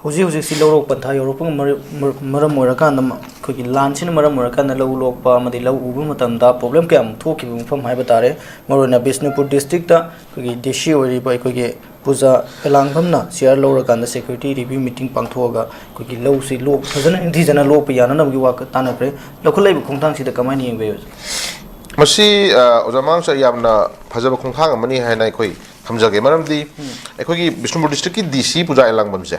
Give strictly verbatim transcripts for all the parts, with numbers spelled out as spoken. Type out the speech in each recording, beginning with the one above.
ꯍꯧꯖꯤꯛ ꯍꯧꯖꯤꯛꯁꯤ ꯂꯧꯔꯣꯛ ꯄꯟꯊꯥ ꯌꯧꯔꯛꯄꯅ ꯃꯔ-, ꯃꯔ-, ꯃꯔꯝ ꯑꯣꯏꯔꯀꯥꯟꯗ ꯃ-, ꯑꯩꯈꯣꯏꯒꯤ ꯂꯥꯟꯁꯤꯅ ꯃꯔꯝ ꯑꯣꯏꯔꯀꯥꯟꯗ ꯂꯧ ꯂꯣꯛꯄ ꯑꯃꯗꯤ ꯂꯧ ꯎꯕ ꯃꯇꯝꯗ problem ꯀꯌꯥ ꯑꯃ ꯊꯣꯛꯈꯤꯕ ꯃꯐꯝ ꯍꯥꯏꯕ ꯇꯥꯔꯦ꯫ ꯃꯔꯨꯑꯣꯏꯅ ꯕꯤꯁꯅꯨꯄꯨꯔ districtꯇ ꯑꯩꯈꯣꯏꯒꯤ DC ꯑꯣꯏꯔꯤꯕ ꯑꯩꯈꯣꯏꯒꯤ ꯄꯨꯖꯥ ꯑꯦꯂꯥꯡꯕꯝꯅ chair ꯂꯧꯔꯀꯥꯟꯗ security review meeting ꯄꯥꯡꯊꯣꯛꯑꯒ ꯑꯩꯈꯣꯏꯒꯤ ꯂꯧꯁꯤ ꯂꯣꯛ-, ꯐꯖꯅ ꯅꯤꯡꯊꯤꯖꯅ ꯂꯣꯛꯄ ꯌꯥꯅꯅꯕꯒꯤ ꯋꯥ ꯇꯥꯟꯅꯈ꯭ꯔꯦ꯫ ꯂꯧꯈꯠꯂꯛꯏꯕ ꯈꯣꯡꯊꯥꯡꯁꯤꯗ ꯀꯃꯥꯏꯅ ꯌꯦꯡꯕ ꯌꯥꯏ? ꯃꯁꯤ, ꯑ, ꯑꯣꯖꯥ ꯃꯥꯡꯁꯨ ꯌꯥꯝꯅ ꯐꯖꯕ ꯈꯣꯡꯊꯥꯡ ꯑꯃꯅꯤ ꯍꯥꯏꯅ ꯑꯩꯈꯣꯏ ꯊꯝꯖꯒꯦ꯫ ꯃꯔꯝꯗꯤ ꯑꯩꯈꯣꯏꯒꯤ ꯕꯤꯁꯅꯨꯄꯨꯔ districtꯀꯤ DC ꯄꯨꯖꯥ ꯑꯦꯂꯥꯡꯕꯝꯁꯦ,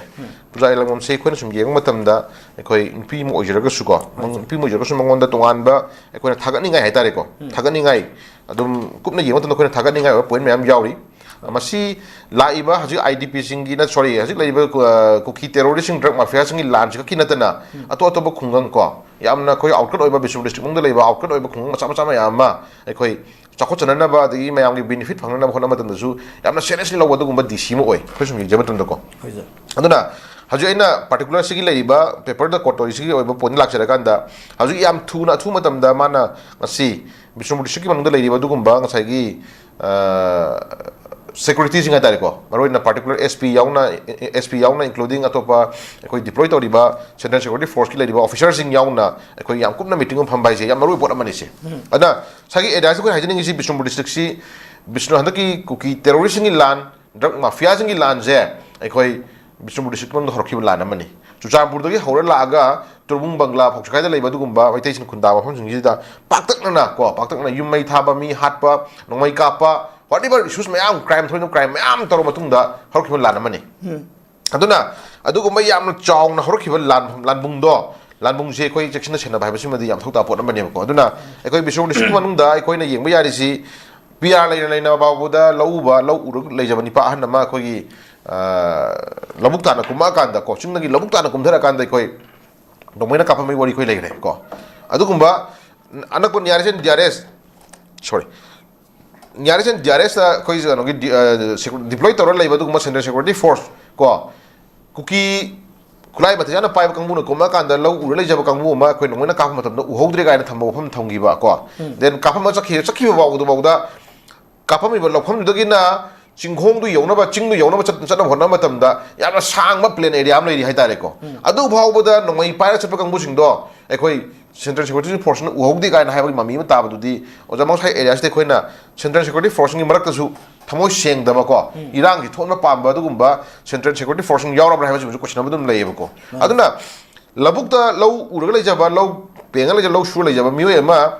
ꯄꯨꯖꯥ ꯑꯦꯂꯥꯡꯕꯝꯁꯦ ꯑꯩꯈꯣꯏꯅ ꯁꯨꯝ ꯌꯦꯡꯕ ꯃꯇꯝꯗ, ꯑꯩꯈꯣꯏ ꯅꯨꯄꯤ ꯑꯃ ꯑꯣꯏꯖꯔꯒꯁꯨꯀꯣ, ꯃꯉꯣꯟ-, ꯅꯨꯄꯤ ꯑꯃ ꯑꯣꯏꯖꯔꯒꯁꯨ ꯃꯉꯣꯟꯗ ꯇꯣꯉꯥꯟꯕ ꯑꯩꯈꯣꯏꯅ ꯊꯥꯒꯠꯅꯤꯡꯉꯥꯏ ꯍꯥꯏꯇꯥꯔꯦꯀꯣ, ꯊꯥꯒꯠꯅꯤꯡꯉꯥꯏ, ꯑꯗꯨꯝ ꯀꯨꯞꯅ ꯌꯦꯡꯕ ꯃꯇꯝꯗ ꯑꯩꯈꯣꯏꯅ ꯊꯥꯒꯠꯅꯤꯡꯉꯥꯏ ꯑꯣꯏꯕ point ꯃꯌꯥꯝ ꯌꯥꯎꯔꯤ꯫ ꯃꯁꯤ ꯂꯥꯛꯏꯕ ꯍꯧꯖꯤꯛ IDPꯁꯤꯡꯒꯤ ꯅ-, sorry, ꯍꯧꯖꯤꯛ ꯂꯩꯔꯤꯕ, ꯑ, ꯀꯨꯀꯤ terroristꯁꯤꯡ, drug mafiaꯁꯤꯡꯒꯤ ꯂꯥꯟꯁꯤ ꯈꯛꯀꯤ ꯅꯠꯇꯅ, ꯑꯇꯣꯞ ꯑꯇꯣꯞꯄ ꯈꯨꯡꯒꯪ ꯀꯣ, ꯌꯥꯝꯅ ꯑꯩꯈꯣꯏ outskirt ꯑꯣꯏꯕ, ꯕꯤꯁꯅꯨꯄꯨꯔ district ꯃꯅꯨꯡꯗ ꯂꯩꯕ outskirt ꯑꯣꯏꯕ ꯈꯨꯡꯒꯪ ꯃꯆꯥ ꯃꯆꯥ ꯃꯌꯥꯝ ꯑꯃ ꯑꯩꯈꯣꯏ ꯆꯥꯎꯈꯠꯆꯅꯅꯕ, ꯑꯗꯒꯤ ꯃꯌꯥꯝꯒꯤ benefit ꯐꯪꯅꯅꯕ ꯍꯣꯠꯅꯕ ꯃꯇꯝꯗꯁꯨ ꯌꯥꯝꯅ seriously ꯂꯧꯕ ꯑꯗꯨꯒꯨꯝꯕ DC ꯑꯃ ꯑꯣꯏ, ꯑꯩꯈꯣꯏ ꯁꯨꯝ ꯌꯦꯡꯖꯕ ꯃꯇꯝꯗꯀꯣ꯫ ꯍꯣꯏ, ꯁꯥꯔ꯫ ꯑꯗꯨꯅ ꯍꯧꯖꯤꯛ ꯑꯩꯅ particular ꯁꯤꯒꯤ ꯂꯩꯔꯤꯕ paperꯗ quote ꯇꯧꯔꯤꯁꯤꯒꯤ ꯑꯣꯏꯕ point ꯂꯥꯛꯆꯔꯀꯥꯟꯗ, ꯍꯧꯖꯤꯛ ꯌꯥꯝ ꯊꯨꯅ, ꯑꯊꯨꯕ ꯃꯇꯝꯗ ꯃꯥꯅ ꯉꯁꯤ ꯕꯤꯁꯅꯨꯄꯨꯔ districtꯀꯤ ꯃꯅꯨꯡꯗ ꯂꯩꯔꯤꯕ ꯑꯗꯨꯒꯨꯝꯕ ꯉꯁꯥꯏꯒꯤ, ꯑ, securityꯁꯤꯡ ꯍꯥꯏꯇꯥꯔꯦꯀꯣ, ꯃꯔꯨꯑꯣꯏꯅ particular SP ꯌꯥꯎꯅ, SP ꯌꯥꯎꯅ, including ꯑꯇꯣꯞꯄ ꯑꯩꯈꯣꯏ deploy ꯇꯧꯔꯤꯕ Central Security Forceꯀꯤ ꯂꯩꯔꯤꯕ officerꯁꯤꯡ ꯌꯥꯎꯅ ꯑꯩꯈꯣꯏ ꯌꯥꯝ ꯀꯨꯞꯅ meeting ꯑꯃ ꯐꯝꯕ ꯍꯥꯏꯁꯦ ꯌꯥꯝ ꯃꯔꯨ ꯑꯣꯏꯕ ꯄꯣꯠ ꯑꯃꯅꯤ ꯁꯦ꯫ ꯑꯗꯨꯅ ꯉꯁꯥꯏꯒꯤ areaꯁꯤ ꯑꯩꯈꯣꯏ ꯍꯥꯏꯖꯅꯤꯡꯉꯤꯁꯤ ꯕꯤꯁꯅꯨꯄꯨꯔ districtꯁꯤ ꯕꯤꯁꯅꯨ-, ꯍꯟꯗꯛꯀꯤ ꯀꯨꯀꯤ terroristꯁꯤꯡꯒꯤ ꯂꯥꯟ, drug mafiaꯁꯤꯡꯒꯤ ꯂꯥꯟꯁꯦ ꯑꯩꯈꯣꯏ ꯕꯤꯁꯅꯨꯄꯨꯔ district ꯃꯅꯨꯡꯗ ꯍꯧꯔꯛꯈꯤꯕ ꯂꯥꯟ ꯑꯃꯅꯤ꯫ ꯆꯨꯔꯆꯥꯟꯄꯨꯔꯗꯒꯤ ꯍꯧꯔ ꯂꯥꯛꯑꯒ ꯇꯨꯔꯕꯨꯡ ꯕꯪꯒ꯭ꯂꯥ ꯐꯥꯎ ꯁ꯭ꯋꯥꯏꯗ ꯂꯩꯕ ꯑꯗꯨꯒꯨꯝꯕ ꯃꯩꯇꯩꯁꯤꯡ ꯈꯨꯟꯗꯥꯕ ꯃꯐꯝꯁꯤꯡꯁꯤꯗ ꯄꯥꯛꯇꯛꯅꯅ ꯀꯣ, ꯄꯥꯛꯇꯛꯅꯅ ꯌꯨꯝ ꯃꯩ ꯊꯥꯕ, ꯃꯤ ꯍꯥꯠꯄ, ꯅꯣꯡꯃꯩ ꯀꯥꯞꯄ, whatever issues ꯃꯌꯥꯝ, crime, ꯊꯣꯛꯏꯕ crime ꯃꯌꯥꯝ ꯇꯧꯔ ꯃꯇꯨꯡꯗ ꯍꯧꯔꯛꯈꯤꯕ ꯂꯥꯟ ꯑꯃꯅꯤ꯫ ꯑꯗꯨꯅ ꯑꯗꯨꯒꯨꯝꯕ ꯌꯥꯝꯅ ꯆꯥꯎꯅ ꯍꯧꯔꯛꯈꯤꯕ ꯂꯥꯟ-, ꯂꯥꯟꯕꯨꯡꯗꯣ, ꯂꯥꯟꯕꯨꯡꯁꯦ ꯑꯩꯈꯣꯏ ꯆꯦꯛꯁꯤꯟꯅ ꯁꯦꯟꯅꯕ ꯍꯥꯏꯕꯁꯤꯃꯗꯤ ꯌꯥꯝ ꯃꯊꯧ ꯇꯥꯕ ꯄꯣꯠ ꯑꯃꯅꯦꯕꯀꯣ꯫ ꯑꯗꯨꯅ ꯑꯩꯈꯣꯏ ꯕꯤꯁꯅꯨꯄꯨꯔ district ꯃꯅꯨꯡꯗ ꯑꯩꯈꯣꯏꯅ ꯌꯦꯡꯕ ꯌꯥꯔꯤꯁꯤ, PR ꯂꯩꯅ ꯂꯩꯅ ꯐꯥꯎꯕꯗ ꯂꯧ ꯎꯕ, ꯂꯧ ꯎꯔꯒ ꯂꯩꯖꯕ ꯅꯤꯄꯥ ꯑꯍꯟ ꯑꯃ ꯑꯩꯈꯣꯏꯒꯤ, ꯑ, ꯂꯧꯕꯨꯛ ꯇꯥꯟꯅ ꯀꯨꯝꯃꯛꯑꯀꯥꯟꯗ ꯀꯣ, ꯆꯤꯡꯗꯒꯤ ꯂꯧꯕꯨꯛ ꯇꯥꯟꯅ ꯀꯨꯝꯊꯔꯀꯥꯟꯗ ꯑꯩꯈꯣꯏ ꯅꯣꯡꯃꯩꯅ ꯀꯥꯞꯄꯝꯕꯒꯤ ꯋꯥꯔꯤ ꯑꯩꯈꯣꯏ ꯂꯩꯈ꯭ꯔꯦ ꯀꯣ꯫ ꯑꯗꯨꯒꯨꯝꯕ ꯑꯅꯛꯄ nearest DRS, sorry, nearest DRSꯇ ꯑꯩꯈꯣꯏ ꯀꯩꯅꯣꯒꯤ ꯗꯤ-, ꯑ, secu-, deploy ꯇꯧꯔ ꯂꯩꯕ ꯑꯗꯨꯒꯨꯝꯕ Central Security Force ꯀꯣ, ꯀꯨꯀꯤ ꯈꯨꯠꯂꯥꯏ ꯃꯇꯤꯛ ꯆꯥꯅ ꯄꯥꯏꯕ ꯀꯥꯡꯕꯨꯅ ꯀꯨꯝꯃꯛꯑꯀꯥꯟꯗ ꯂꯧ ꯎꯔ ꯂꯩꯖꯕ ꯀꯥꯡꯕꯨ ꯑꯃ ꯑꯩꯈꯣꯏ ꯅꯣꯡꯃꯩꯅ ꯀꯥꯞꯄ ꯃꯇꯝꯗ ꯎꯍꯧꯗ꯭ꯔꯦ ꯀꯥꯏꯅ ꯊꯝꯕ ꯋꯥꯐꯝ ꯊꯝꯈꯤꯕ ꯀꯣ꯫ Then ꯀꯥꯞꯐꯝ ꯆꯠꯈꯤ-, ꯆꯠꯈꯤꯕ ꯐꯥꯎꯕꯗꯨꯐꯥꯎꯗ ꯀꯥꯞꯐꯝꯃꯤꯕ ꯂꯧꯐꯝꯗꯨꯗꯒꯤꯅ ꯆꯤꯡꯈꯣꯡꯗꯨ ꯌꯧꯅꯕ, ꯆꯤꯡꯗꯨ ꯌꯧꯅꯕ ꯆꯠ- ꯆꯠꯅꯕ ꯍꯣꯠꯅꯕ ꯃꯇꯝꯗ ꯌꯥꯝꯅ ꯁꯥꯡꯕ plain area ꯑꯃ ꯂꯩꯔꯤ ꯍꯥꯏꯇꯥꯔꯦꯀꯣ꯫ ꯑꯗꯨ ꯐꯥꯎꯕꯗ ꯅꯣꯡꯃꯩ ꯄꯥꯏꯔꯒ ꯆꯠꯄ ꯀꯥꯡꯕꯨꯁꯤꯡꯗꯣ ꯑꯩꯈꯣꯏ Central Security Forceꯅ ꯎꯍꯧꯗꯦ ꯀꯥꯏꯅ ꯍꯥꯏꯕꯒꯤ ꯃꯃꯤ ꯑꯃ ꯇꯥꯕꯗꯨꯗꯤ, ꯑꯣꯖꯥ, ꯃꯍꯧꯁꯥ areaꯁꯤꯗ ꯑꯩꯈꯣꯏꯅ Central Security Forceꯀꯤ ꯃꯔꯛꯇꯁꯨ ꯊꯃꯣꯏ ꯁꯦꯡꯗꯕꯀꯣ, ꯏꯔꯥꯡꯒꯤ ꯊꯣꯛꯅ ꯄꯥꯝꯕ ꯑꯗꯨꯒꯨꯝꯕ Central Security Forceꯁꯤꯡ ꯌꯥꯎꯔꯕ꯭ꯔꯥ ꯍꯥꯏꯕꯁꯤꯃꯁꯨ question ꯑꯃ ꯑꯗꯨꯝ ꯂꯩꯌꯦꯕꯀꯣ꯫ ꯑꯗꯨꯅ ꯂꯧꯕꯨꯛꯇ ꯂꯧ ꯎꯔꯒ ꯂꯩꯖꯕ, ꯂꯧ ꯄꯦꯡꯉ ꯂꯩꯖꯕ, ꯂꯧ ꯁꯨꯔ ꯂꯩꯖꯕ ꯃꯤꯑꯣꯏ ꯑꯃ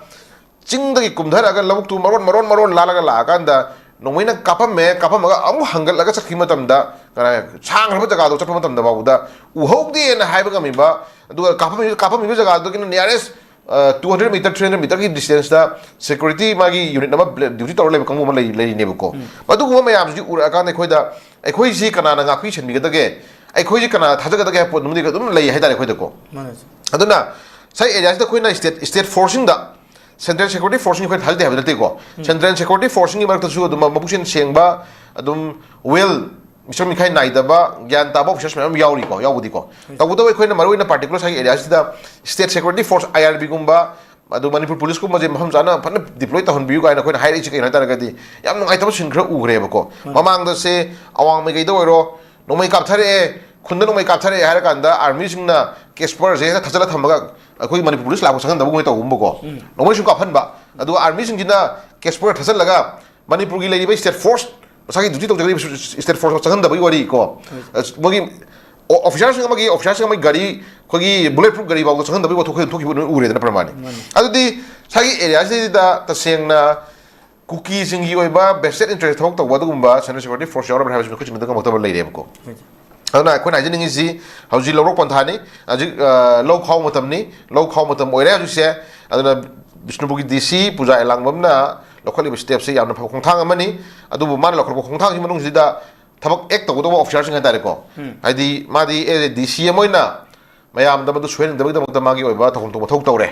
ꯆꯤꯡꯗꯒꯤ ꯀꯨꯝꯊꯔꯛꯑꯒ ꯂꯧꯕꯨꯛꯇꯨ ꯃꯔꯣꯟ ꯃꯔꯣꯟ ꯃꯔꯣꯟ ꯂꯥꯜꯂꯒ ꯂꯥꯛꯑꯀꯥꯟꯗ ꯅꯣꯡꯃꯩꯅ ꯀꯥꯞꯄꯝꯃꯦ, ꯀꯥꯞꯄꯝꯃꯒ ꯑꯃꯨꯛ ꯍꯪꯒꯠꯂꯒ ꯆꯠꯈꯤꯕ ꯃꯇꯝꯗ, ꯀꯅꯥ, ꯁꯥꯡꯈ꯭ꯔꯕ ꯖꯒꯥꯗꯣ ꯆꯠꯄ ꯃꯇꯝꯗ ꯐꯥꯎꯕꯗ ꯎꯍꯧꯗꯦꯅ ꯍꯥꯏꯕ ꯉꯝꯃꯤꯕ, ꯑꯗꯨꯒ ꯀꯥꯞꯄꯝꯃꯤꯕ, ꯀꯥꯞꯄꯝꯃꯤꯕ ꯖꯒꯥꯗꯨꯗꯒꯤꯅ nearest, ꯑ, two hundred meter, three hundred meterꯒꯤ distanceꯇ security ꯃꯥꯒꯤ unit ꯑꯃ ble- duty ꯇꯧꯔ ꯂꯩꯕ ꯀꯥꯡꯕꯨ ꯑꯃ ꯂꯩ, ꯂꯩꯔꯤꯅꯦꯕꯀꯣ꯫ ꯃꯗꯨꯒꯨꯝꯕ ꯃꯌꯥꯝꯁꯤꯗꯤ ꯎꯔꯛꯑꯀꯥꯟꯗ ꯑꯩꯈꯣꯏꯗ, ꯑꯩꯈꯣꯏꯁꯤ ꯀꯅꯥꯅ ꯉꯥꯛꯄꯤ ꯁꯦꯟꯕꯤꯒꯗꯒꯦ, ꯑꯩꯈꯣꯏꯁꯤ ꯀꯅꯥꯅ ꯊꯥꯖꯒꯗꯒꯦ ꯍꯥꯏꯕ ꯄꯣꯠꯇꯨꯃꯗꯤ ꯑꯗꯨꯝ ꯂꯩ ꯍꯥꯏꯇꯥꯔꯦ ꯑꯩꯈꯣꯏꯗꯀꯣ꯫ ꯃꯥꯅꯦ꯫ ꯑꯗꯨꯅ ꯉꯁꯥꯏ areaꯁꯤꯗ ꯑꯩꯈꯣꯏꯅ state, state forceꯁꯤꯡꯗ, Central Security Forceꯁꯤꯡ ꯑꯩꯈꯣꯏ ꯊꯥꯖꯗꯦ ꯍꯥꯏꯕ ꯅꯠꯇꯦꯀꯣ꯫ Central Security Forceꯁꯤꯡꯒꯤ ꯃꯔꯛꯇꯁꯨ ꯑꯗꯨꯝ ꯃꯕꯨꯛꯆꯦꯜ ꯁꯦꯡꯕ, ꯑꯗꯨꯝ well, ꯃꯤꯆꯪ ꯃꯤꯈꯥꯏ ꯅꯥꯏꯗꯕ, ꯒ꯭ꯌꯥꯟ ꯇꯥꯕ officers ꯃꯌꯥꯝ ꯌꯥꯎꯔꯤꯀꯣ, ꯌꯥꯎꯕꯗꯤꯀꯣ꯫ ꯇꯧꯕꯇꯕꯨ ꯑꯩꯈꯣꯏꯅ ꯃꯔꯨꯑꯣꯏꯅ particular ꯉꯁꯥꯏꯒꯤ areaꯁꯤꯗ state security force, IRBꯒꯨꯝꯕ, ꯑꯗꯨ ꯃꯅꯤꯄꯨꯔ ꯄꯨꯂꯤꯁꯀꯨꯝꯕꯁꯦ ꯃꯐꯝ ꯆꯥꯅ ꯐꯖꯅ deploy ꯇꯧꯍꯟꯕꯤꯌꯨ ꯀꯥꯏꯅ ꯑꯩꯈꯣꯏꯅ ꯍꯥꯏꯔꯛꯏꯁꯦ ꯀꯩꯅꯣ ꯍꯥꯏ ꯇꯥꯔꯒꯗꯤ, ꯌꯥꯝ ꯅꯨꯡꯉꯥꯏꯇꯕ scene ꯈꯔ ꯎꯈ꯭ꯔꯦꯕꯀꯣ꯫ ꯃꯃꯥꯡꯗꯁꯦ ꯑꯋꯥꯡ ꯃꯥꯏꯀꯩꯗ ꯑꯣꯏꯔꯣ, ꯅꯣꯡꯃꯩ ꯀꯥꯞꯊꯔꯛꯑꯦ, ꯈꯨꯟꯗ ꯅꯣꯡꯃꯩ ꯀꯥꯞꯊꯔꯛꯑꯦ ꯍꯥꯏꯔ ꯀꯥꯟꯗ armyꯁꯤꯡꯅ Casperꯁꯦ ꯍꯦꯛꯇ ꯊꯥꯖꯤꯜꯂ ꯊꯝꯃꯒ ꯑꯩꯈꯣꯏ ꯃꯅꯤꯄꯨꯔ ꯄꯨꯂꯤꯁ ꯂꯥꯛꯄ ꯆꯪꯍꯟꯗꯕꯒꯨꯝꯕ ꯇꯧꯕꯒꯨꯝꯕꯀꯣ꯫ ꯅꯣꯡꯃꯩ ꯁꯨꯝ ꯀꯥꯞꯍꯟꯕ, ꯑꯗꯨꯒ armyꯁꯤꯡꯁꯤꯅ Casper ꯊꯥꯖꯤꯜꯂꯒ ꯃꯅꯤꯄꯨꯔꯒꯤ ꯂꯩꯔꯤꯕ state force, ꯃꯁꯥꯒꯤ duty ꯇꯧꯖꯒꯗꯧꯔꯤꯕ state force ꯆꯪꯍꯟꯗꯕꯒꯤ ꯋꯥꯔꯤ ꯀꯣ꯫ ꯃꯣꯏꯒꯤ ꯑꯣ-, officerꯁꯤꯡ ꯑꯃꯒꯤ, officerꯁꯤꯡ ꯑꯃꯒꯤ ꯒꯥꯔꯤ, ꯑꯩꯈꯣꯏꯒꯤ bullet proof ꯒꯥꯔꯤ ꯐꯥꯎꯕ ꯆꯪꯍꯟꯗꯕꯒꯤ ꯋꯥꯊꯣꯛ ꯑꯩꯈꯣꯏ ꯊꯣꯛꯈꯤꯕ ꯂꯣꯏ ꯎꯔꯦꯗꯅ ꯄ꯭ꯔꯃꯥꯟꯅꯤ꯫ ꯑꯗꯨꯗꯤ ꯉꯁꯥꯏꯒꯤ areaꯁꯤꯗ ꯇꯁꯦꯡꯅ ꯀꯨꯀꯤꯁꯤꯡꯒꯤ ꯑꯣꯏꯕ vested interest ꯊꯕꯛ ꯇꯧꯕ ꯑꯗꯨꯒꯨꯝꯕ Central Security Force ꯌꯥꯎꯔꯕ꯭ꯔꯥ ꯍꯥꯏꯕꯁꯤ ꯑꯩꯈꯣꯏ ꯆꯤꯡꯅꯗ ꯉꯝꯃꯛꯇꯕ ꯂꯩꯔꯦꯕꯀꯣ꯫ ꯑꯗꯨꯅ ꯑꯩꯈꯣꯏꯅ ꯍꯥꯏꯖꯅꯤꯡꯉꯤꯁꯤ, ꯍꯧꯖꯤꯛ ꯂꯧꯔꯣꯛ ꯄꯟꯊꯥꯅꯤ, ꯍꯧꯖꯤꯛ, ꯑ, ꯂꯧ ꯈꯥꯎꯕ ꯃꯇꯝꯅꯤ, ꯂꯧ ꯈꯥꯎꯕ ꯃꯇꯝ ꯑꯣꯏꯔꯦ ꯍꯧꯖꯤꯛꯁꯦ꯫ ꯑꯗꯨꯅ ꯕꯤꯁꯅꯨꯄꯨꯔꯒꯤ DC ꯄꯨꯖꯥ ꯑꯦꯂꯥꯡꯕꯝꯅ ꯂꯧꯈꯠꯂꯤꯕ stepꯁꯦ ꯌꯥꯝꯅ ꯐꯕ ꯈꯣꯡꯊꯥꯡ ꯑꯃꯅꯤ꯫ ꯑꯗꯨꯕꯨ ꯃꯥꯅ ꯂꯧꯈꯠꯄ ꯈꯣꯡꯊꯥꯡꯁꯤꯒꯤ ꯃꯅꯨꯡꯁꯤꯗ ꯊꯕꯛ act ꯇꯧꯒꯗꯧꯕ officerꯁꯤꯡ ꯍꯥꯏꯇꯥꯔꯦꯀꯣ, ꯍꯥꯏꯗꯤ ꯃꯥꯗꯤ as a DC ꯑꯃ ꯑꯣꯏꯅ ꯃꯌꯥꯝꯗ ꯃꯗꯨ ꯁꯣꯏꯍꯟꯗꯕꯒꯤꯗꯃꯛꯇ ꯃꯥꯒꯤ ꯑꯣꯏꯕ ꯊꯧꯐꯝ ꯊꯣꯛꯄ ꯃꯊꯧ ꯇꯧꯔꯦ꯫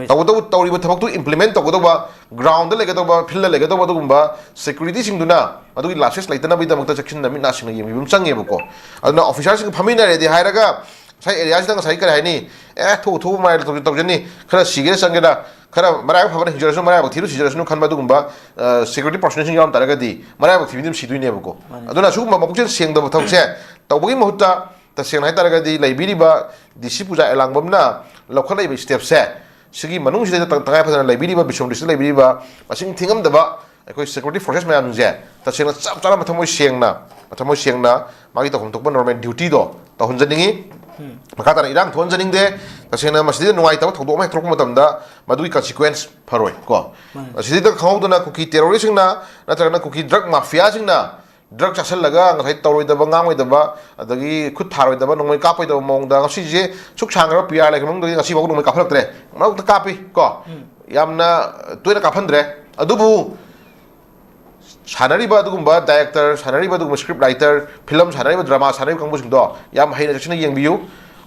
ꯇꯧꯕꯇꯕꯨ ꯇꯧꯔꯤꯕ ꯊꯕꯛꯇꯨ implement ꯇꯧꯒꯗꯧꯕ, groundꯗ ꯂꯩꯒꯗꯧꯕ, fieldꯗ ꯂꯩꯒꯗꯧꯕ ꯑꯗꯨꯒꯨꯝꯕ securityꯁꯤꯡꯗꯨꯅ ꯃꯗꯨꯒꯤ lapses ꯂꯩꯇꯅꯕꯒꯤꯗꯃꯛꯇ ꯆꯦꯛꯁꯤꯟꯅ ꯃꯤꯠ ꯅꯥ ꯁꯤꯡꯅ ꯌꯦꯡꯕꯤꯕ ꯑꯃ ꯆꯪꯉꯦꯕꯀꯣ꯫ ꯑꯗꯨꯅ officerꯁꯤꯡ ꯐꯝꯃꯤꯟꯅꯔꯦꯗꯤ ꯍꯥꯏꯔꯒ ꯉꯁꯥꯏ areaꯁꯤꯗ ꯉꯁꯥꯏ ꯀꯔꯤ ꯍꯥꯏꯅꯤ, ꯑꯦ, ꯊꯣꯛꯎ ꯊꯣꯛꯎ ꯃꯥꯏ ꯇꯧꯖ-, ꯇꯧꯖꯅꯤ, ꯈꯔ ꯁꯤꯒꯦꯔꯥ ꯆꯪꯒꯦꯔꯥ, ꯈꯔ ꯃꯔꯥꯏꯕꯛ ꯐꯕꯅ ꯍꯤꯡꯖꯔꯁꯅꯨ, ꯃꯔꯥꯏꯕꯛ ꯊꯤꯕꯅ ꯁꯤꯖꯔꯁꯅꯨ ꯈꯟꯕ ꯑꯗꯨꯒꯨꯝꯕ ꯁꯦꯀ꯭ꯌꯨꯔꯤꯇꯤ ꯄꯔꯁꯣꯅꯦꯜꯁꯤꯡ ꯌꯥꯎꯔꯝ ꯇꯥꯔꯒꯗꯤ ꯃꯔꯥꯏꯕꯛ ꯊꯤꯕꯗꯤ ꯑꯗꯨꯝ ꯁꯤꯗꯣꯏꯅꯦꯕꯀꯣ꯫ ꯑꯗꯨꯅ ꯁꯤꯒꯨꯝꯕ ꯃꯄꯨꯛꯆꯦꯜ ꯁꯦꯡꯗꯕ ꯊꯕꯛꯁꯦ ꯇꯧꯕꯒꯤ ꯃꯍꯨꯠꯇ, ꯇꯁꯦꯡꯅ ꯍꯥꯏꯇꯥꯔꯒꯗꯤ ꯂꯩꯕꯤꯔꯤꯕ ꯗꯤ ꯁꯤ ꯄꯨꯖꯥ ꯑꯦꯂꯥꯡꯕꯝꯅ ꯂꯧꯈꯠꯂꯛꯏꯕ ꯁ꯭ꯇꯦꯞꯁꯦ, ꯁꯤꯒꯤ ꯃꯅꯨꯡꯁꯤꯗ ꯇ-, ꯇꯉꯥꯏ ꯐꯗꯅ ꯂꯩꯕꯤꯔꯤꯕ ꯕꯤꯁ꯭ꯔꯝ ꯗꯤꯁꯇ꯭ꯔꯤꯛꯇ ꯂꯩꯕꯤꯔꯤꯕ ꯃꯁꯤꯡ ꯊꯤꯉꯝꯗꯕ ꯑꯩꯈꯣꯏ ꯁꯦꯀ꯭ꯌꯨꯔꯤꯇꯤ ꯐꯣꯔꯁꯦꯁ ꯃꯌꯥꯝꯁꯦ ꯇꯁꯦꯡꯅ ꯆꯞ ꯆꯥꯅ ꯃꯊꯃꯣꯏ ꯁꯦꯡꯅ, ꯃꯊꯃꯣꯏ ꯁꯦꯡꯅ ꯃꯥꯒꯤ ꯇꯧꯐꯝ ꯊꯣꯛꯄ ꯅꯣꯔꯃꯦꯜ ꯗ꯭ꯌꯨꯇꯤꯗꯣ ꯇꯧꯍꯟꯖꯅꯤꯡꯉꯤ꯫ ꯃꯈꯥ ꯇꯥꯅ ꯏꯔꯥꯡ ꯊꯣꯛꯍꯟꯖꯅꯤꯡꯗꯦ꯫ ꯇꯁꯦꯡꯅ ꯃꯁꯤꯗ ꯅꯨꯡꯉꯥꯏꯇꯕ ꯊꯧꯗꯣꯛ ꯑꯃ ꯍꯦꯛ ꯊꯣꯛꯂꯛꯄ ꯃꯇꯝꯗ ꯃꯗꯨꯒꯤ ꯀꯟꯁꯤꯀ꯭ꯋꯦꯟꯁ ꯐꯔꯣꯏ ꯀꯣ꯫ ꯃꯥꯅꯤ꯫ ꯃꯁꯤꯗ ꯈꯪꯍꯧꯗꯅ ꯀꯨꯀꯤ ꯇꯦꯔꯣꯔꯤꯁꯁꯤꯡꯅ ꯅꯠꯇ꯭ꯔꯒꯅ ꯀꯨꯀꯤ ꯗ꯭ꯔꯒ ꯃꯥꯐꯤꯌꯥꯁꯤꯡꯅ ꯗ꯭ꯔꯒ ꯆꯥꯁꯤꯜꯂꯒ ꯉꯁꯥꯏ ꯇꯧꯔꯣꯏꯗꯕ, ꯉꯥꯡꯉꯣꯏꯗꯕ, ꯑꯗꯒꯤ ꯈꯨꯠ ꯊꯥꯔꯣꯏꯗꯕ, ꯅꯣꯡꯃꯩ ꯀꯥꯞꯄꯣꯏꯗꯕ ꯃꯑꯣꯡꯗ ꯉꯁꯤꯁꯦ ꯁꯨꯛ ꯁꯥꯡꯈ꯭ꯔꯕ ꯄꯤ ꯑꯥꯔ ꯂꯩꯈ꯭ꯔ ꯃꯅꯨꯡꯗꯒꯤ ꯉꯁꯤꯐꯥꯎ ꯅꯣꯡꯃꯩ ꯀꯥꯞꯍꯜꯂꯛꯇ꯭ꯔꯦ꯫ ꯃꯔꯛꯇ ꯀꯥꯞꯄꯤ ꯀꯣ꯫ ꯎꯝ꯫ ꯌꯥꯝꯅ ꯇꯣꯏꯅ ꯀꯥꯞꯍꯟꯗ꯭ꯔꯦ꯫ ꯑꯗꯨꯕꯨ ꯁꯥꯟꯅꯔꯤꯕ ꯑꯗꯨꯒꯨꯝꯕ ꯗꯥꯏꯔꯦꯛꯇꯔ, ꯁꯥꯟꯅꯔꯤꯕ ꯑꯗꯨꯒꯨꯝꯕ ꯁ꯭ꯀ꯭ꯔꯤꯞ ꯔꯥꯏꯇꯔ, ꯐꯤꯂꯝ ꯁꯥꯟꯅꯔꯤꯕ, ꯗ꯭ꯔꯃꯥ ꯁꯥꯟꯅꯔꯤꯕ ꯀꯥꯡꯕꯨꯁꯤꯡꯗꯣ ꯌꯥꯝ ꯍꯩꯅ ꯆꯦꯛꯁꯤꯟꯅ ꯌꯦꯡꯕꯤꯌꯨ꯫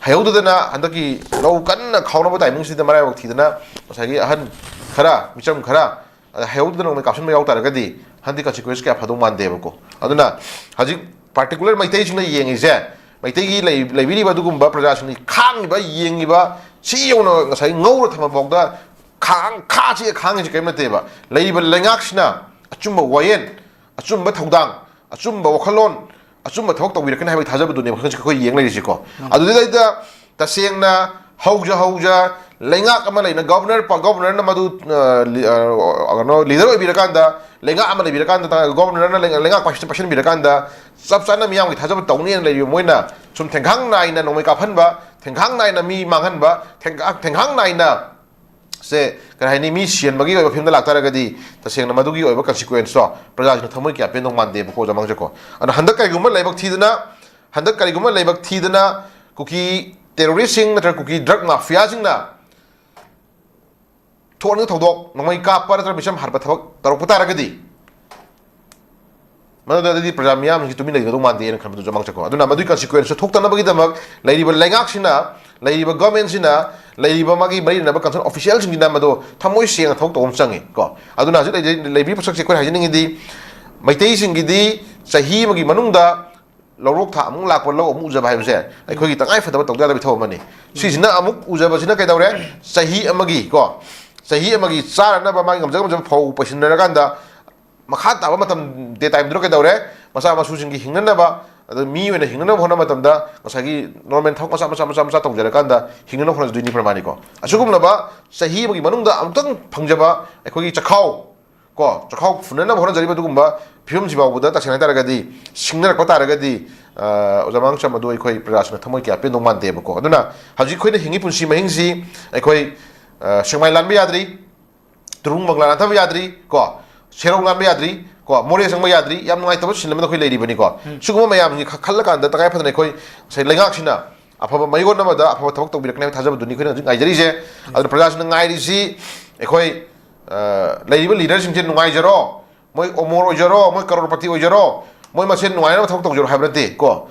ꯍꯩꯍꯧꯗꯗꯅ ꯍꯟꯗꯛꯀꯤ ꯂꯧ ꯀꯟꯅ ꯈꯥꯎꯅꯕ ꯇꯥꯏꯃꯤꯡꯁꯤꯗ ꯃꯔꯥꯏꯕꯛ ꯊꯤꯗꯅ ꯉꯁꯥꯏꯒꯤ ꯑꯍꯟ ꯈꯔ, ꯃꯤꯆꯝ ꯈꯔ, ꯑꯗ ꯍꯩꯍꯧꯗꯗꯅ ꯅꯣꯡꯃꯩ ꯀꯥꯞꯁꯤꯟꯕ ꯌꯥꯎ ꯇꯥꯔꯒꯗꯤ ꯍꯟꯗꯛ ꯀꯟꯁꯤꯀ꯭ꯋꯦꯟꯁ ꯀꯌꯥ ꯐꯗꯧ ꯃꯥꯟꯗꯦꯕꯀꯣ꯫ ꯑꯗꯨꯅ ꯍꯧꯖꯤꯛ ꯄꯥꯔꯇꯤꯀꯨꯂꯔ ꯃꯩꯇꯩꯁꯤꯡꯅ ꯌꯦꯡꯉꯤꯁꯦ, ꯃꯩꯇꯩꯒꯤ ꯂꯩ-, ꯂꯩꯕꯤꯔꯤꯕ ꯑꯗꯨꯒꯨꯝꯕ ꯄ꯭ꯔꯖꯥꯁꯤꯡꯅ ꯈꯥꯡꯉꯤꯕ, ꯌꯦꯡꯉꯤꯕ, ꯁꯤ ꯌꯧꯅ ꯉꯁꯥꯏ ꯉꯧꯔ ꯊꯝꯕ ꯐꯥꯎꯗ ꯈꯥꯡ-, ꯈꯥꯁꯤ ꯈꯥꯡꯉꯤꯁꯤ ꯀꯔꯤꯝ ꯅꯠꯇꯦꯕ꯫ ꯂꯩꯔꯤꯕ ꯂꯩꯉꯥꯛꯁꯤꯅ ꯑꯆꯨꯝꯕ ꯋꯥꯌꯦꯜ, ꯑꯆꯨꯝꯕ ꯊꯧꯗꯥꯡ, ꯑꯆꯨꯝꯕ ꯋꯥꯈꯜꯂꯣꯟ, ꯑꯆꯨꯝꯕ ꯊꯕꯛ ꯇꯧꯕꯤꯔꯛꯀꯅꯤ ꯍꯥꯏꯕꯒꯤ ꯊꯥꯖꯕꯗꯨꯅꯦꯕ ꯍꯧꯖꯤꯛ ꯑꯩꯈꯣꯏ ꯌꯦꯡ ꯂꯩꯔꯤꯁꯤꯀꯣ꯫ ꯎꯝ꯫ ꯑꯗꯨꯗꯩꯗ ꯇꯁꯦꯡꯅ ꯍꯧꯖ ꯍꯧꯖ ꯂꯩꯉꯥꯛ ꯑꯃ ꯂꯩꯅ ꯒꯣꯕꯔꯅꯔ ꯄ-, ꯒꯣꯕꯔꯅꯔꯅ ꯃꯗꯨ, ꯑ, ꯂꯤ-, ꯑ, ꯀꯩꯅꯣ, ꯂꯤꯗꯔ ꯑꯣꯏꯕꯤꯔꯀꯥꯟꯗ, ꯂꯩꯉꯥꯛ ꯑꯃ ꯂꯩꯕꯤꯔꯀꯥꯟꯗ, ꯒꯣꯕꯔꯅꯔꯅ ꯂꯩꯉꯥꯛ ꯄꯥꯏꯁꯤꯟ-, ꯄꯥꯏꯁꯤꯟꯕꯤꯔꯀꯥꯟꯗ ꯆꯞ ꯆꯥꯅ ꯃꯤꯌꯥꯝꯒꯤ ꯊꯥꯖꯕ ꯇꯧꯅꯤꯅ ꯂꯩꯔꯤꯕ ꯃꯣꯏꯅ ꯁꯨꯝ ꯊꯦꯡꯈꯥꯡ ꯅꯥꯏꯅ ꯅꯣꯡꯃꯩ ꯀꯥꯞꯍꯟꯕ, ꯊꯦꯡꯈꯥꯡ ꯅꯥꯏꯅ ꯃꯤ ꯃꯥꯡꯍꯟꯕ, ꯊꯦꯡꯈꯥꯡ, ꯊꯦꯡꯈꯥꯡ ꯅꯥꯏꯅ ꯁꯦ, ꯀꯔꯤ ꯍꯥꯏꯅꯤ, ꯃꯤ ꯁꯤꯍꯟꯕꯒꯤ ꯑꯣꯏꯕ ꯐꯤꯕꯝꯗ ꯂꯥꯛꯇꯥꯔꯒꯗꯤ ꯇꯁꯦꯡꯅ ꯃꯗꯨꯒꯤ ꯑꯣꯏꯕ ꯀꯟꯁꯤꯀ꯭ꯋꯦꯟꯁꯇꯣ ꯄ꯭ꯔꯖꯥꯁꯤꯡꯅ ꯊꯃꯣꯏ ꯀꯌꯥ ꯄꯦꯟꯗꯧ ꯃꯥꯟꯗꯦꯕꯀꯣ, ꯑꯣꯖꯥ ꯃꯥꯡꯖꯀꯣ꯫ ꯑꯗꯨꯅ ꯍꯟꯗꯛ ꯀꯔꯤꯒꯨꯝꯕ ꯂꯥꯏꯕꯛ ꯊꯤꯗꯅ, ꯍꯟꯗꯛ ꯀꯔꯤꯒꯨꯝꯕ ꯂꯥꯏꯕꯛ ꯊꯤꯗꯅ ꯀꯨꯀꯤ ꯇꯦꯔꯣꯔꯤꯁꯁꯤꯡ ꯅꯠꯇ꯭ꯔꯒ ꯀꯨꯀꯤ ꯗ꯭ꯔꯒ ꯃꯥꯐꯤꯌꯥꯁꯤꯡꯅ ꯊꯣꯛꯍꯟꯕ ꯊꯧꯗꯣꯛ, ꯅꯣꯡꯃꯩ ꯀꯥꯞꯄ ꯅꯠꯇ꯭ꯔꯒ ꯃꯤꯆꯝ ꯍꯥꯠꯄ ꯊꯕꯛ ꯇꯧꯔꯛꯄ ꯇꯥꯔꯒꯗꯤ, ꯃꯗꯨꯗꯗꯤ ꯄ꯭ꯔꯖꯥ ꯃꯤꯌꯥꯝꯁꯤꯡꯁꯤ ꯇꯨꯃꯤꯟ ꯂꯩꯒꯗꯧ ꯃꯥꯟꯗꯦꯅ ꯈꯟꯕꯗꯨꯁꯨ ꯃꯥꯡꯆꯠꯀꯣ꯫ ꯑꯗꯨꯅ ꯃꯗꯨꯒꯤ ꯀꯟꯁꯤꯀ꯭ꯋꯦꯟꯁꯇꯨ ꯊꯣꯛꯇꯅꯕꯒꯤꯗꯃꯛ ꯂꯩꯔꯤꯕ ꯂꯩꯉꯥꯛꯁꯤꯅ, ꯂꯩꯔꯤꯕ ꯒꯣꯔꯃꯦꯟꯁꯤꯅ, ꯂꯩꯔꯤꯕ ꯃꯥꯒꯤ ꯃꯔꯤ ꯂꯩꯅꯕ ꯀꯟꯁꯔꯟ ꯑꯣꯐꯤꯁꯤꯌꯦꯜꯁꯤꯡꯁꯤꯅ ꯃꯗꯨ ꯊꯃꯣꯏ ꯁꯦꯡꯅ ꯊꯕꯛ ꯇꯧꯕ ꯑꯃ ꯆꯪꯉꯤ ꯀꯣ꯫ ꯑꯗꯨꯅ ꯍꯧꯖꯤꯛ ꯂꯩꯖ-, ꯂꯩꯕꯤꯔꯤꯕ ꯄꯣꯠꯁꯛꯁꯦ ꯑꯩꯈꯣꯏꯅ ꯍꯥꯏꯖꯅꯤꯡꯉꯤꯗꯤ, ꯃꯩꯇꯩꯁꯤꯡꯒꯤꯗꯤ ꯆꯍꯤ ꯑꯃꯒꯤ ꯃꯅꯨꯡꯗ ꯂꯧꯔꯣꯛ ꯊꯥ ꯑꯃꯨꯛ ꯂꯥꯛꯄ, ꯂꯧ ꯑꯃꯨꯛ ꯎꯖꯕ ꯍꯥꯏꯕꯁꯦ ꯑꯩꯈꯣꯏꯒꯤ ꯇꯉꯥꯏ ꯐꯗꯕ ꯇꯧꯗ ꯌꯥꯗꯕ ꯊꯕꯛ ꯑꯃꯅꯤ꯫ ꯁꯤꯁꯤꯅ ꯑꯃꯨꯛ ꯎꯖꯕꯁꯤꯅ ꯀꯩꯗꯧꯔꯦ? ꯆꯍꯤ ꯑꯃꯒꯤ ꯀꯣ, ꯆꯍꯤ ꯑꯃꯒꯤ ꯆꯥꯅꯅꯕ ꯃꯥꯒꯤ ꯉꯝꯖ ꯉꯝꯖꯕ ꯐꯧ ꯄꯩꯁꯤꯟꯅꯔꯀꯥꯟꯗ, ꯃꯈꯥ ꯇꯥꯕ ꯃꯇꯝ, ꯗꯦ ꯇꯥꯏꯝꯗꯨꯗ ꯀꯩꯗꯧꯔꯦ? ꯃꯆꯥ ꯃꯁꯨꯁꯤꯡꯒꯤ ꯍꯤꯡꯅꯅꯕ, ꯑꯗ ꯃꯤ ꯑꯣꯏꯅ ꯍꯤꯡꯅꯅꯕ ꯍꯣꯠꯅꯕ ꯃꯇꯝꯗ ꯉꯁꯥꯏꯒꯤ ꯅꯣꯔꯃꯦꯜ ꯊꯕꯛ ꯃꯆꯥ ꯃꯆꯥ ꯃꯆꯥ ꯃꯆꯥ ꯇꯧꯖꯔꯀꯥꯟꯗ ꯍꯤꯡꯅꯅꯕ ꯍꯣꯠꯅꯖꯗꯣꯏꯅꯤ ꯄ꯭ꯔꯃꯥꯅꯤꯀꯣ꯫ ꯑꯁꯤꯒꯨꯝꯂꯕ ꯆꯍꯤ ꯑꯃꯒꯤ ꯃꯅꯨꯡꯗ ꯑꯃꯨꯛꯇꯪ ꯐꯪꯖꯕ ꯑꯩꯈꯣꯏꯒꯤ ꯆꯥꯛꯈꯥꯎ, ꯀꯣ, ꯆꯥꯛꯈꯥꯎ ꯐꯨꯟꯅꯅꯕ ꯍꯣꯠꯅꯖꯔꯤꯕ ꯑꯗꯨꯒꯨꯝꯕ ꯐꯤꯕꯝꯁꯤ ꯐꯥꯎꯕꯗ, ꯇꯁꯦꯡꯅ ꯍꯥꯏꯇꯥꯔꯒꯗꯤ, ꯁꯤꯡꯅꯔꯛꯄ ꯇꯥꯔꯒꯗꯤ, ꯑ, ꯑꯣꯖꯥ ꯃꯥꯡꯆꯝ ꯑꯗꯨ ꯑꯩꯈꯣꯏ ꯄ꯭ꯔꯖꯥꯁꯤꯡꯅ ꯊꯃꯣꯏ ꯀꯌꯥ ꯄꯦꯟꯗꯧ ꯃꯥꯟꯗꯦꯕꯀꯣ꯫ ꯑꯗꯨꯅ ꯍꯧꯖꯤꯛ ꯑꯩꯈꯣꯏꯅ ꯍꯤꯡꯉꯤ ꯄꯨꯟꯁꯤ ꯃꯍꯤꯡꯁꯤ ꯑꯩꯈꯣꯏ, ꯑ, ꯁꯦꯛꯃꯥꯏ ꯂꯥꯟꯕ ꯌꯥꯗ꯭ꯔꯤ, ꯇꯨꯔꯨꯡ ꯕꯪꯒ꯭ꯂꯥ ꯅꯥꯟꯊꯕ ꯌꯥꯗ꯭ꯔꯤ, ꯀꯣ, ꯁꯦꯔꯧ ꯂꯥꯟꯕ ꯌꯥꯗ꯭ꯔꯤ, ꯀꯣ, ꯃꯣꯔꯦ ꯆꯪꯕ ꯌꯥꯗ꯭ꯔꯤ, ꯌꯥꯝ ꯅꯨꯡꯉꯥꯏꯇꯕ ꯁꯤꯟ ꯑꯃꯗ ꯑꯩꯈꯣꯏ ꯂꯩꯔꯤꯕꯅꯤꯀꯣ꯫ ꯎꯝ꯫ ꯁꯤꯒꯨꯝꯕ ꯃꯌꯥꯝꯁꯤ ꯈ-, ꯈꯜꯂꯀꯥꯟꯗ ꯇꯉꯥꯏ ꯐꯗꯅ ꯑꯩꯈꯣꯏ ꯉꯁꯥꯏ ꯂꯩꯉꯥꯛꯁꯤꯅ ꯑꯐꯕ ꯃꯥꯏꯑꯣꯟ ꯑꯃꯗ ꯑꯐꯕ ꯊꯕꯛ ꯇꯧꯕꯤꯔꯛꯀꯅꯤ ꯍꯥꯏꯕ ꯊꯥꯖꯕꯗꯨꯅꯤ ꯑꯩꯈꯣꯏꯅ ꯍꯧꯖꯤꯛ ꯉꯥꯏꯖꯔꯤꯁꯦ꯫ ꯑꯗꯨꯅ ꯄ꯭ꯔꯖꯥꯁꯤꯡꯅ ꯉꯥꯏꯔꯤꯁꯤ ꯑꯩꯈꯣꯏ, ꯑ, ꯂꯩꯔꯤꯕ ꯂꯤꯗꯔꯁꯤꯡꯁꯦ ꯅꯨꯡꯉꯥꯏꯖꯔꯣ, ꯃꯣꯏ ꯑꯃꯣꯔ ꯑꯣꯏꯖꯔꯣ, ꯃꯣꯏ ꯀꯔꯣꯔꯄꯇꯤ ꯑꯣꯏꯖꯔꯣ, ꯃꯣꯏ ꯃꯁꯦꯟ ꯅꯨꯡꯉꯥꯏꯅꯕ ꯊꯕꯛ ꯇꯧꯖꯔꯣ ꯍꯥꯏꯕ ꯅꯠꯇꯦ ꯀꯣ꯫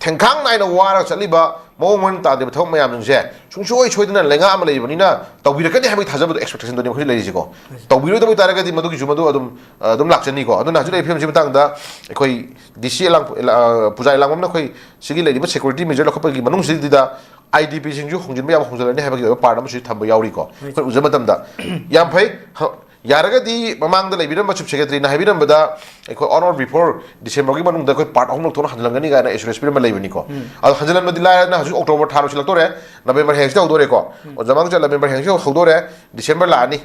ꯊꯦꯡꯈꯥꯡ ꯅꯥꯏꯅ ꯋꯥꯔꯒ ꯆꯠꯂꯤꯕ, ꯃꯑꯣꯡ ꯃꯔꯤꯟ ꯇꯥꯗ꯭ꯔꯤꯕ ꯊꯕꯛ ꯃꯌꯥꯝꯁꯤꯡꯁꯦ ꯁꯨꯡꯁꯣꯏ ꯁꯣꯏꯗꯅ ꯂꯩꯉꯥꯛ ꯑꯃ ꯂꯩꯔꯤꯕꯅꯤꯅ ꯇꯧꯕꯤꯔꯛꯀꯅꯤ ꯍꯥꯏꯕꯒꯤ ꯊꯥꯖꯕꯗꯣ, ꯑꯦꯛꯁꯄꯦꯛꯇꯦꯁꯟꯗꯨꯅꯤ ꯑꯩꯈꯣꯏ ꯂꯩꯔꯤꯁꯤꯀꯣ꯫ ꯇꯧꯕꯤꯔꯣꯏꯗꯕ ꯑꯣꯏꯇꯥꯔꯒꯗꯤ ꯃꯗꯨꯒꯤ ꯖꯨꯃꯗꯨ ꯑꯗꯨꯝ, ꯑ, ꯑꯗꯨꯝ ꯂꯥꯛꯆꯅꯤꯀꯣ꯫ ꯑꯗꯨꯅ ꯍꯧꯖꯤꯛ ꯂꯩꯔꯤꯕ ꯐꯤꯕꯝꯁꯤꯒꯤ ꯃꯇꯥꯡꯗ ꯑꯩꯈꯣꯏ ꯗꯤ ꯁꯤ ꯂꯥꯡ-, ꯑ, ꯄꯨꯖꯥꯔꯤ ꯂꯥꯡꯕꯝꯅ ꯑꯩꯈꯣꯏ ꯁꯤꯒꯤ ꯂꯩꯔꯤꯕ ꯁꯦꯀ꯭ꯌꯨꯔꯤꯇꯤ ꯃꯦꯖꯔ ꯂꯧꯈꯠꯄꯒꯤ ꯃꯅꯨꯡꯁꯤꯗ ꯑꯥꯏ ꯗꯤ ꯄꯤꯁꯤꯡꯁꯨ ꯍꯣꯡꯖꯤꯟꯕ ꯌꯥꯕ ꯍꯣꯡꯖꯤꯜꯂꯅꯤ ꯍꯥꯏꯕꯒꯤ ꯑꯣꯏꯕ ꯄꯥꯔꯠ ꯑꯃꯁꯨ ꯊꯝꯕ ꯌꯥꯎꯔꯤꯀꯣ꯫ ꯑꯩꯈꯣꯏ ꯎꯖꯕ ꯃꯇꯝꯗ ꯌꯥꯝ ꯐꯩ꯫ ꯍ-, ꯌꯥꯔꯒꯗꯤ ꯃꯃꯥꯡꯗ ꯂꯩꯕꯤꯔꯝꯕ ꯆꯤꯐ ꯁꯦꯀ꯭ꯔꯦꯇꯔꯤꯅ ꯍꯥꯏꯕꯤꯔꯝꯕꯗ ꯑꯩꯈꯣꯏ on or before Decemberꯒꯤ ꯃꯅꯨꯡꯗ ꯑꯩꯈꯣꯏ ꯄꯥꯔꯠ ꯑꯍꯨꯝ ꯂꯧꯊꯣꯛꯅ ꯍꯟꯖꯤꯜꯂꯝꯒꯅꯤ ꯀꯥꯏꯅ ꯑꯦꯁꯨꯔꯦꯟꯁ ꯄꯤꯔꯝꯕ ꯂꯩꯕꯅꯤꯀꯣ꯫ ꯎꯝ꯫ ꯑꯗꯣ ꯍꯟꯖꯤꯜꯂꯝꯕꯗꯤ ꯂꯥꯏꯔꯗꯅ ꯍꯧꯖꯤꯛ October ꯊꯥ ꯂꯣꯏꯁꯤꯜꯂꯛꯇꯣꯔꯦ, November ꯍꯌꯦꯡꯁꯤꯗ ꯍꯧꯗꯣꯔꯦꯀꯣ꯫ ꯎꯝ꯫ ꯑꯣꯖꯥ ꯃꯥꯡꯆꯝ, November ꯍꯌꯦꯡꯁꯤꯗ ꯍꯧꯗꯣꯔꯦ, December ꯂꯥꯛꯑꯅꯤ꯫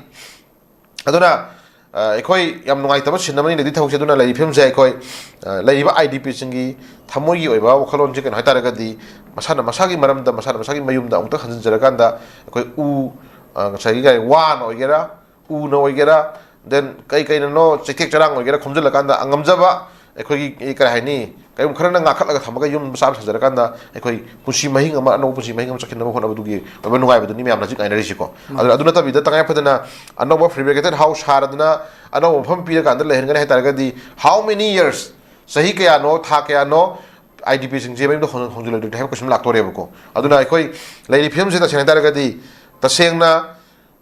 ꯑꯗꯨꯅ, ꯑ, ꯑꯩꯈꯣꯏ ꯌꯥꯝ ꯅꯨꯡꯉꯥꯏꯇꯕ ꯁꯤꯟ ꯑꯃꯅꯤ ꯂꯩꯗꯤ ꯊꯕꯛꯁꯦ꯫ ꯑꯗꯨꯅ ꯂꯩꯔꯤꯕ ꯐꯤꯕꯝꯁꯦ ꯑꯩꯈꯣꯏ, ꯑ, ꯂꯩꯔꯤꯕ ꯑꯥꯏ ꯗꯤ ꯄꯤꯁꯤꯡꯒꯤ ꯊꯃꯣꯏꯒꯤ ꯑꯣꯏꯕ ꯋꯥꯈꯜꯂꯣꯟꯁꯦ ꯀꯩꯅꯣ ꯍꯥꯏꯇꯥꯔꯒꯗꯤ ꯃꯁꯥꯅ ꯃꯁꯥꯒꯤ ꯃꯔꯝꯗ, ꯃꯁꯥꯅ ꯃꯁꯥꯒꯤ ꯃꯌꯨꯝꯗ ꯑꯃꯨꯛꯇ ꯍꯟꯖꯤꯟꯖꯔꯀꯥꯟꯗ ꯑꯩꯈꯣꯏ ꯎ, ꯑ, ꯉꯁꯥꯏꯒꯤ ꯀꯔꯤ ꯋꯥꯅ ꯑꯣꯏꯒꯦꯔꯥ, ꯎꯅ ꯑꯣꯏꯒꯦꯔꯥ, then ꯀꯩ ꯀꯩꯅꯅꯣ ꯆꯩꯊꯦꯛ ꯆꯔꯥꯡ ꯑꯣꯏꯒꯦꯔꯥ ꯈꯣꯝꯖꯤꯜꯂꯀꯥꯟꯗ ꯑꯉꯝꯖꯕ ꯑꯩꯈꯣꯏꯒꯤ, ꯀꯔꯤ ꯍꯥꯏꯅꯤ, ꯀꯔꯤꯒꯨꯝꯕ ꯈꯔꯅ ꯉꯥꯛꯈꯠꯂꯒ ꯊꯝꯃꯒ ꯌꯨꯝ ꯃꯆꯥ ꯑꯃ ꯁꯥꯖꯔꯀꯥꯟꯗ ꯑꯩꯈꯣꯏ ꯄꯨꯟꯁꯤ ꯃꯍꯤꯡ ꯑꯃ, ꯑꯅꯧꯕ ꯄꯨꯟꯁꯤ ꯃꯍꯤꯡ ꯑꯃ ꯆꯠꯈꯤꯅꯕ ꯍꯣꯠꯅꯕꯗꯨꯒꯤ ꯑꯣꯏꯕ ꯅꯨꯡꯉꯥꯏꯕꯗꯨꯅꯤ ꯃꯌꯥꯝꯅ ꯍꯧꯖꯤꯛ ꯉꯥꯏꯅꯔꯤꯁꯤꯀꯣ꯫ ꯃꯥꯅꯤ꯫ ꯑꯗꯨꯅ ꯑꯗꯨ ꯅꯠꯇꯕꯤꯗ ꯇꯉꯥꯏ ꯐꯗꯅ ꯑꯅꯧꯕ fabricated house ꯁꯥꯔꯗꯅ ꯑꯅꯧꯕ ꯃꯐꯝ ꯄꯤꯔꯀꯥꯟꯗ ꯂꯩꯍꯟꯒꯅꯤ ꯍꯥꯏ ꯇꯥꯔꯒꯗꯤ, how many years, ꯆꯍꯤ ꯀꯌꯥꯅꯣ, ꯊꯥ ꯀꯌꯥꯅꯣ ꯑꯥꯏ ꯗꯤ ꯄꯤꯁꯤꯡꯁꯦ ꯃꯌꯨꯝꯗ ꯍꯣꯡ-, ꯍꯣꯡꯖꯤꯜꯂꯣꯏꯗꯣꯏꯅꯣ ꯍꯥꯏꯕ ꯀꯣꯏꯁꯟ ꯂꯥꯛꯇꯣꯔꯦꯕꯀꯣ꯫ ꯑꯗꯨꯅ ꯑꯩꯈꯣꯏ ꯂꯩꯔꯤꯕ ꯐꯤꯕꯝꯁꯤꯗ ꯇꯁꯦꯡꯅ ꯍꯥꯏ ꯇꯥꯔꯒꯗꯤ, ꯇꯁꯦꯡꯅ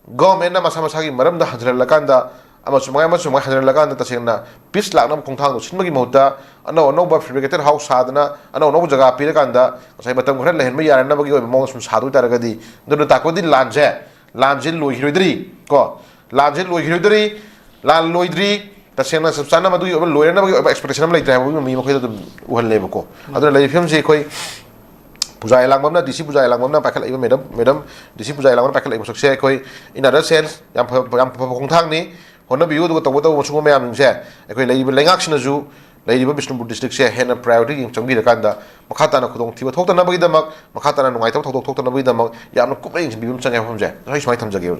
ꯒꯚꯔꯟꯃꯦꯟꯠꯅ ꯃꯁꯥ ꯃꯁꯥꯒꯤ ꯃꯔꯝꯗ ꯍꯟꯖꯤꯜꯍꯜꯂꯀꯥꯟꯗ, ꯑꯃꯁꯨ ꯃꯉꯥꯏ, ꯑꯃꯁꯨ ꯃꯉꯥꯏ ꯍꯟꯖꯤꯜꯍꯜꯂꯀꯥꯟꯗ ꯇꯁꯦꯡꯅ ꯄꯤꯁ ꯂꯥꯛꯅꯕ ꯈꯣꯡꯊꯥꯡꯗꯣ ꯁꯤꯟꯕꯒꯤ ꯃꯍꯨꯠꯇ ꯑꯅꯧ ꯑꯅꯧꯕ fabricated house ꯁꯥꯗꯅ ꯑꯅꯧ ꯑꯅꯧꯕ ꯖꯒꯥ ꯄꯤꯔꯀꯥꯟꯗ ꯉꯁꯥꯏ ꯃꯇꯝ ꯈꯔ ꯂꯩꯍꯟꯕ ꯌꯥꯅꯅꯕꯒꯤ ꯑꯣꯏꯕ ꯃꯑꯣꯡꯗ ꯁꯨꯝ ꯁꯥꯗꯣꯏ ꯇꯥꯔꯒꯗꯤ, ꯑꯗꯨꯅ ꯇꯥꯛꯄꯗꯤ ꯂꯥꯟꯁꯦ ꯂꯥꯟꯁꯦ ꯂꯣꯏꯈꯤꯔꯣꯏꯗ꯭ꯔꯤ ꯀꯣ, ꯂꯥꯟꯁꯦ ꯂꯣꯏꯈꯤꯔꯣꯏꯗ꯭ꯔꯤ, ꯂꯥꯟ ꯂꯣꯏꯗ꯭ꯔꯤ, ꯇꯁꯦꯡꯅ ꯆꯞ ꯆꯥꯅ ꯃꯗꯨꯒꯤ ꯑꯣꯏꯕ ꯂꯣꯏꯔꯅꯕꯒꯤ ꯑꯣꯏꯕ expectation ꯑꯃ ꯂꯩꯇ꯭ꯔꯦ ꯍꯥꯏꯕꯒꯤ ꯃꯃꯤ ꯃꯈꯣꯏꯗ ꯑꯗꯨꯝ ꯎꯍꯜꯂꯦꯕꯀꯣ꯫ ꯑꯗꯨꯅ ꯂꯩꯔꯤꯕ ꯐꯤꯕꯝꯁꯤ ꯑꯩꯈꯣꯏ ꯄꯨꯖꯥ ꯌꯦꯂꯥꯡꯕꯝꯅ, ꯗꯤ ꯁꯤ ꯄꯨꯖꯥ ꯌꯦꯂꯥꯡꯕꯝꯅ ꯄꯥꯏꯈꯠꯂꯛꯏꯕ ꯃꯦꯗꯝ, ꯃꯦꯗꯝ ꯗꯤ ꯁꯤ ꯄꯨꯖꯥ ꯌꯦꯂꯥꯡꯕꯝꯅ ꯄꯥꯏꯈꯠꯂꯛꯏꯕ ꯁꯛꯁꯦ ꯑꯩꯈꯣꯏ in other sense ꯌꯥꯝ ꯐꯕ, ꯌꯥꯝ ꯐꯕ ꯈꯣꯡꯊꯥꯡꯅꯤ꯫ ꯍꯣꯠꯅꯕꯤꯌꯨ, ꯑꯗꯨꯒ ꯇꯧꯕ ꯇꯧꯕ ꯃꯁꯤꯒꯨꯝꯕ ꯃꯌꯥꯝꯁꯤꯡꯁꯦ ꯑꯩꯈꯣꯏ ꯂꯩꯔꯤꯕ ꯂꯩꯉꯥꯛꯁꯤꯅꯁꯨ ꯂꯩꯔꯤꯕ ꯕꯤꯁꯅꯨꯄꯨꯔ districtꯁꯦ ꯍꯦꯟꯅ priority ꯆꯪꯕꯤꯔꯀꯥꯟꯗ ꯃꯈꯥ ꯇꯥꯅ ꯈꯨꯗꯣꯡꯊꯤꯕ ꯊꯣꯛꯇꯅꯕꯒꯤꯗꯃꯛ, ꯃꯈꯥ ꯇꯥꯅ ꯅꯨꯡꯉꯥꯏꯇꯕ ꯊꯧꯗꯣꯛ ꯊꯣꯛꯇꯅꯕꯒꯤꯗꯃꯛ ꯌꯥꯝꯅ ꯀꯨꯞꯅ ꯌꯦꯡꯁꯤꯟꯕꯤꯕ ꯑꯃ ꯆꯪꯉꯦ ꯃꯐꯝꯁꯦ꯫ ꯑꯩ ꯁꯨꯃꯥꯏꯅ ꯊꯝꯖꯒꯦ꯫